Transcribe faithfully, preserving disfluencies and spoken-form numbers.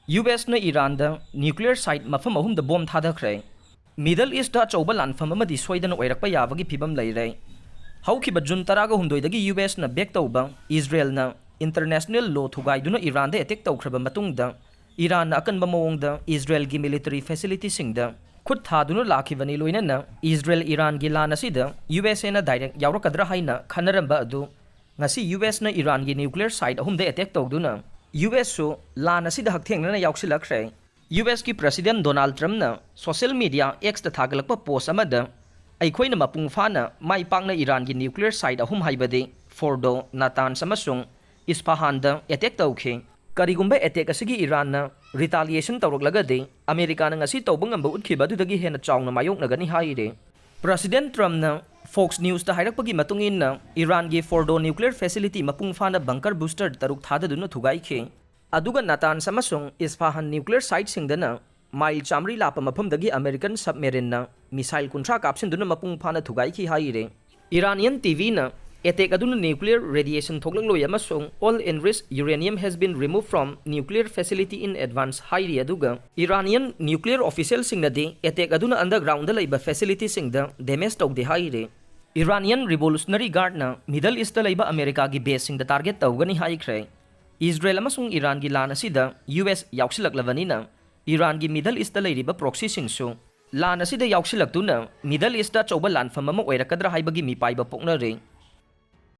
U ꯑꯦꯁꯅ ꯏꯔꯥꯟꯗ nuclear site ꯃꯐꯝ ꯑꯍꯨꯝꯗ bomb ꯊꯥꯗꯈ꯭ꯔꯦ꯫ Middle Eastꯇ ꯑꯆꯧꯕ ꯂꯥꯟꯐꯝ ꯑꯃꯗꯤ ꯁꯣꯏꯗꯅ ꯑꯣꯏꯔꯛꯄ ꯌꯥꯕꯒꯤ ꯐꯤꯕꯝ ꯂꯩꯔꯦ꯫ ꯍꯧꯈꯤꯕ ꯖꯨꯟ ꯇꯔꯥꯒ ꯍꯨꯝꯗꯣꯏꯗꯒꯤ ꯌꯨ ꯑꯦꯁꯅ back ꯇꯧꯕ ꯏꯖꯔꯦꯜꯅ international law ꯊꯨꯒꯥꯏꯗꯨꯅ ꯏꯔꯥꯟꯗ attack ꯇꯧꯈ꯭ꯔꯕ ꯃꯇꯨꯡꯗ, ꯏꯔꯥꯟꯅ ꯑꯀꯟꯕ ꯃꯑꯣꯡꯗ ꯏꯖꯔꯦꯜꯒꯤ military facilityꯁꯤꯡꯗ ꯈꯨꯠ ꯊꯥꯗꯨꯅ ꯂꯥꯛꯈꯤꯕꯅꯤ꯫ ꯂꯣꯏꯅꯅ ꯏꯖꯔꯦꯜ ꯏꯔꯥꯟꯒꯤ ꯂꯥꯟ ꯑꯁꯤꯗ ꯌꯨ ꯑꯦꯁ ꯑꯦꯅ direct ꯌꯥꯎꯔꯛꯀꯗ꯭ꯔꯥ ꯍꯥꯏꯅ ꯈꯟꯅꯔꯝꯕ ꯑꯗꯨ ꯉꯁꯤ ꯌꯨ ꯑꯦꯁꯅ ꯏꯔꯥꯟꯒꯤ nuclear site ꯑꯍꯨꯝꯗ attack ꯇꯧꯗꯨꯅ ꯌꯨ ꯑꯦꯁꯁꯨ ꯂꯥꯟ ꯑꯁꯤꯗ ꯍꯛꯊꯦꯡꯅꯅ ꯌꯥꯎꯁꯤꯜꯂꯛꯈ꯭ꯔꯦ꯫ ꯌꯨ ꯑꯦꯁꯀꯤ President Donald Trumpꯅ social media Xꯇ ꯊꯥꯒꯠꯂꯛꯄ post ꯑꯃꯗ, "ꯑꯩꯈꯣꯏꯅ ꯃꯄꯨꯡ ꯐꯥꯅ ꯃꯥꯏ ꯄꯥꯛꯅ ꯏꯔꯥꯟꯒꯤ nuclear site ꯑꯍꯨꯝ ꯍꯥꯏꯕꯗꯤ ꯐꯣꯔꯗꯣ, ꯅꯥꯇꯥꯟꯁ ꯑꯃꯁꯨꯡ ꯏꯁꯐꯥꯍꯥꯟꯗ attack ꯇꯧꯈꯤ꯫ ꯀꯔꯤꯒꯨꯝꯕ attack ꯑꯁꯤꯒꯤ ꯏꯔꯥꯟꯅ retaliation ꯇꯧꯔꯛꯂꯒꯗꯤ, ꯑꯃꯦꯔꯤꯀꯥꯅ ꯉꯁꯤ ꯇꯧꯕ ꯉꯝꯕ ꯎꯠꯈꯤꯕ ꯑꯗꯨꯗꯒꯤ ꯍꯦꯟꯅ ꯆꯥꯎꯅ ꯃꯥꯌꯣꯛꯅꯒꯅꯤ" ꯍꯥꯏꯔꯤ꯫ President Trumpꯅ Fox Newsꯇ ꯍꯥꯏꯔꯛꯄꯒꯤ ꯃꯇꯨꯡ ꯏꯟꯅ, ꯏꯔꯥꯟꯒꯤ ꯐꯣꯔꯗꯣ nuclear facility ꯃꯄꯨꯡ ꯐꯥꯅ bunker booster ꯇꯔꯨꯛ ꯊꯥꯗꯗꯨꯅ ꯊꯨꯒꯥꯏꯈꯤ꯫ ꯑꯗꯨꯒ ꯅꯥꯇꯥꯟꯁ ꯑꯃꯁꯨꯡ ꯏꯁꯐꯥꯍꯥꯟ nuclear siteꯁꯤꯡꯗꯅ ꯃꯥꯏꯜ ꯆꯥꯃꯔꯤ ꯂꯥꯞꯄ ꯃꯐꯝꯗꯒꯤ American submarineꯅ missile ꯀꯨꯟꯊ꯭ꯔꯥ ꯀꯥꯞꯁꯤꯟꯗꯨꯅ ꯃꯄꯨꯡ ꯐꯥꯅ ꯊꯨꯒꯥꯏꯈꯤ ꯍꯥꯏꯔꯤ꯫ Iranian TVꯅ attack ꯑꯗꯨꯅ nuclear radiation ꯊꯣꯛꯂꯛꯂꯣꯏ ꯑꯃꯁꯨꯡ all enriched uranium has been removed from nuclear facility in advance ꯍꯥꯏꯔꯤ, ꯑꯗꯨꯒ Iranian nuclear officialꯁꯤꯡꯅꯗꯤ attack ꯑꯗꯨꯅ undergroundꯗ ꯂꯩꯕ facilityꯁꯤꯡꯗ damage ꯇꯧꯗꯦ ꯍꯥꯏꯔꯤ꯫ Iranian Revolutionary Guardꯅ Middle Eastꯇ ꯂꯩꯕ ꯑꯃꯦꯔꯤꯀꯥꯒꯤ baseꯁꯤꯡꯗ target ꯇꯧꯒꯅꯤ ꯍꯥꯏꯈ꯭ꯔꯦ꯫ ꯏꯖꯔꯦꯜ ꯑꯃꯁꯨꯡ ꯏꯔꯥꯟꯒꯤ ꯂꯥꯟ ꯑꯁꯤꯗ ꯌꯨ ꯑꯦꯁ ꯌꯥꯎꯁꯤꯜꯂꯛꯂꯕꯅꯤꯅ, ꯏꯔꯥꯟꯒꯤ Middle Eastꯇ ꯂꯩꯔꯤꯕ proxyꯁꯤꯡꯁꯨ ꯂꯥꯟ ꯑꯁꯤꯗ ꯌꯥꯎꯁꯤꯜꯂꯛꯇꯨꯅ Middle Eastꯇ ꯑꯆꯧꯕ ꯂꯥꯟꯐꯝ ꯑꯃ ꯑꯣꯏꯔꯛꯀꯗ꯭ꯔꯥ ꯍꯥꯏꯕꯒꯤ ꯃꯤꯄꯥꯏꯕ ꯄꯣꯛꯅꯔꯦ꯫